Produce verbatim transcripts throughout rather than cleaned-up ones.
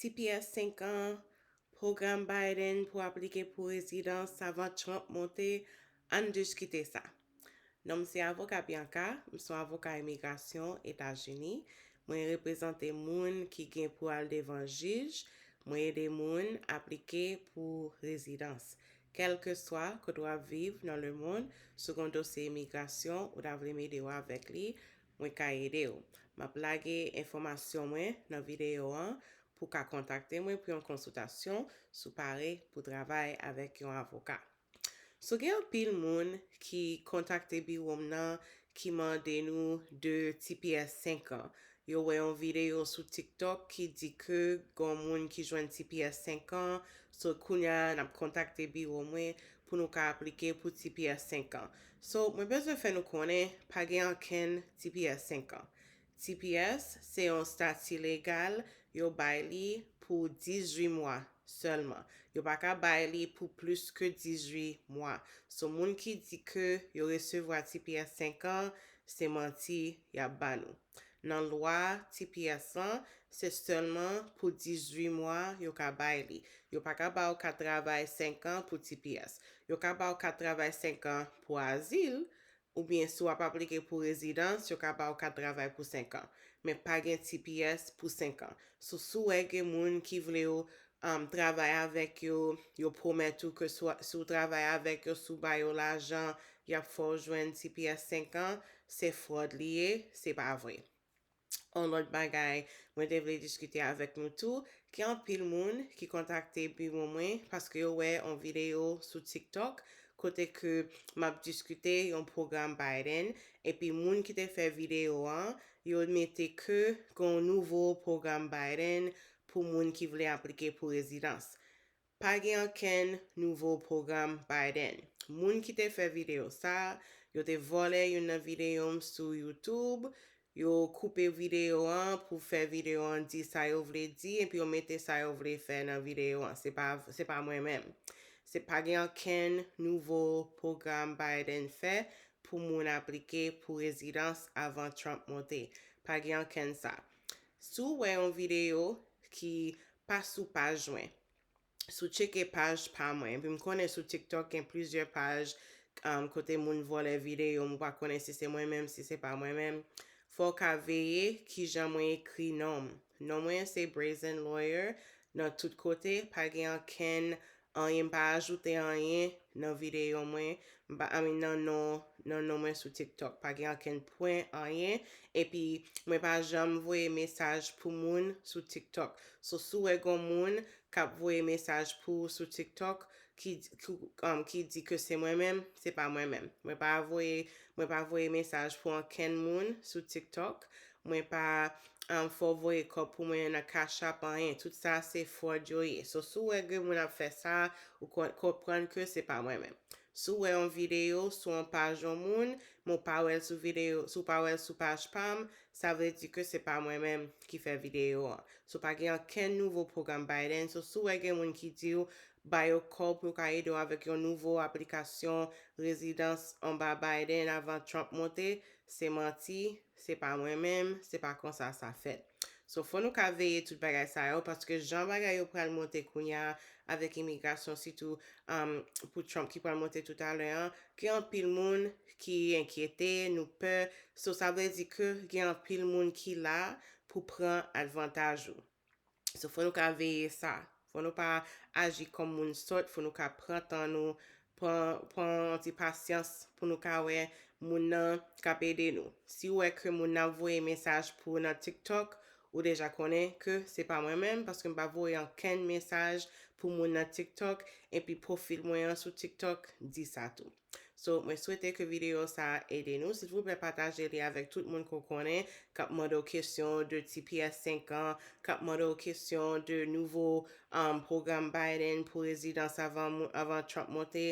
T P S senk an, pwogram Biden pou aplike pou rezidans avan Trump monte, ann diskite sa. Non m se avoka Bianca, m se yon avoka imigrasyon Etazini. Mwen reprezante moun ki gen pou al devan jij, mwen ede moun aplike pou rezidans. Kèlkeswa kote w ap viv nan lemonn, si w gen yon dosye imigrasyon ou ta vle m ede w avèk li, mwen ka ede w. M ap lage enfòmasyon mwen nan videyo an pou w ka kontakte mwen pou yon konsiltasyon si w pare pou travay avèk yon avoka. So gen anpil moun ki kontakte biwo m nan ki mande nou de T P S senk an. Yo wè yon videyo sou TikTok ki di ke gen yon moun ki jwenn T P S senk an. So kounye a n ap kontakte biwo mwen pou nou ka aplike pou T P S senk an. So mwen bezwen fè nou konnen pa gen ankenn T P S senk an. T P S se yon stati legal yo bay li pou dizuit mwa sèlman. Yo pa ka bay li pou plis ke dizuit mwa. So moun ki di ke yo resevwa T P S senk an, se manti y ap ba nou. Nan lwa T P S lan, se sèlman pou dizuit mwa yo ka bay li. Yo pa ka ba w kat travay senk an pou T P S. Yo ka ba w kat travay senk an pou azil, oubyen si w ap aplike pou rezidans, yo ka ba w kat travay pou senk an. Men pa gen T P S pou senk an. So, si w wè gen moun ki vle w um, travay avèk yo, yo pwomèt ou ke si w, si w travay avèk yo, si w ba yo lajan, y ap fè w jwenn T P S senk an, se fròd li ye, se pa vre. Yon lòt bagay, mwen te vle diskite avèk nou tou, gen anpil moun ki kontakte biwo mwen paske yo wè yon videyo sou TikTok kote ke m ap diskite yon pwogram Biden, epi moun ki te fè videyo an, yo mete ke gen yon nouvo pwogram Biden pou moun ki vle aplike pou rezidans. Pa gen ankenn nouvo pwogram Biden. Moun ki te fè videyo sa a, yo te vòlè youn nan videyo m sou YouTube. Yo koupe videyo an pou fè videyo an di sa yo vle di, epi yo mete sa yo vle fè nan videyo an. Se pa, se pa mwen menm. Se pa gen ankenn nouvo pwogram Biden fè pou moun aplike pou rezidans avan Trump monte. Pa gen ankenn sa. Si w wè yon videyo ki pa sou paj mwen, si w tcheke paj pa mwen, epi m konnen sou TikTok gen plizyè paj um, kote moun vòlè videyo m, ou pa konnen si se mwen menm, si se pa mwen menm, fò w ka veye kijan mwen ekri non m. Non mwen se Brazen Lawyer nan tout kote, pa gen ankenn anyen, m pa ajoute anyen nan videyo mwen, m pa, I mean, nan non, nan non mwen sou TikTok. Pa gen ankenn pwen, anyen. Epi, mwen pa janm voye mesaj pou moun sou TikTok. So, si w wè gen moun k ap voye mesaj pou ou sou TikTok ki, ki, um, ki di ke se mwen menm, se pa mwen menm. Mwen pa voye, mwen pa voye mesaj pou ankenn moun sou TikTok. Mwen pa um, fè w voye kòb pou mwen nan Cash App, anyen. Tout sa se fròd yo ye. So, si w wè gen moun ap fè sa, ou kon- konprann ke se pa mwen menm. Si w wè yon videyo sou yon paj yon moun, men w pa wè l sou videyo, si w pa wè l sou paj pa m, sa vle di ke se pa mwen menm ki fè videyo an. So, pa gen ankenn nouvo pwogram Biden. So, si w wè gen moun ki di w ba yo kòb pou yo ka ede w avèk yon nouvo aplikasyon rezidans anba Biden avan Trump monte, se manti, se pa mwen menm, se pa konsa sa fèt. So, fò nou ka veye tout bagay sa yo, paske jan bagay yo pral monte kounye a avèk imigrasyon, sitou um, pou Trump ki pral monte toutalè an, gen anpil moun ki enkyete, nou pè. So, sa vle di ke gen anpil moun ki la pou pran advantaj ou. So, fò nou ka veye sa. Fò nou pa aji kòm moun sòt, fò nou ka pran tan nou, pran, pran yon ti pasyans pou nou ka wè moun nan k ap ede nou. Si w wè ke moun nan ap voye mesaj pou ou nan TikTok, ou deja konnen ke se pa mwen menm, paske m pa voye ankenn mesaj pou moun nan TikTok, epi pwofil mwen an sou TikTok di sa tou. So, mwen swete ke videyo sa a ede nou. Silvouplè, pataje li avèk tout moun ke w konnen k ap mande w kesyon de T P S senk an, k ap mande w kesyon de nouvo um, pwogram Biden pou rezidans avan, avan Trump monte.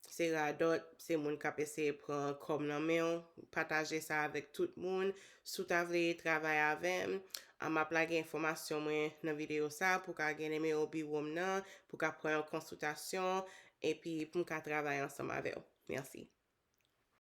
Se radòt, se moun k ap eseye pran kòb nan men w. Pataje sa avèk tout moun. Si w ta vle travay avè m, um, m ap lage enfòmasyon mwen nan videyo sa a pou w ka gen nimewo biwo m nan, pou w ka pran yon konsiltasyon, epi pou m ka travay ansanm avè w. Mèsi.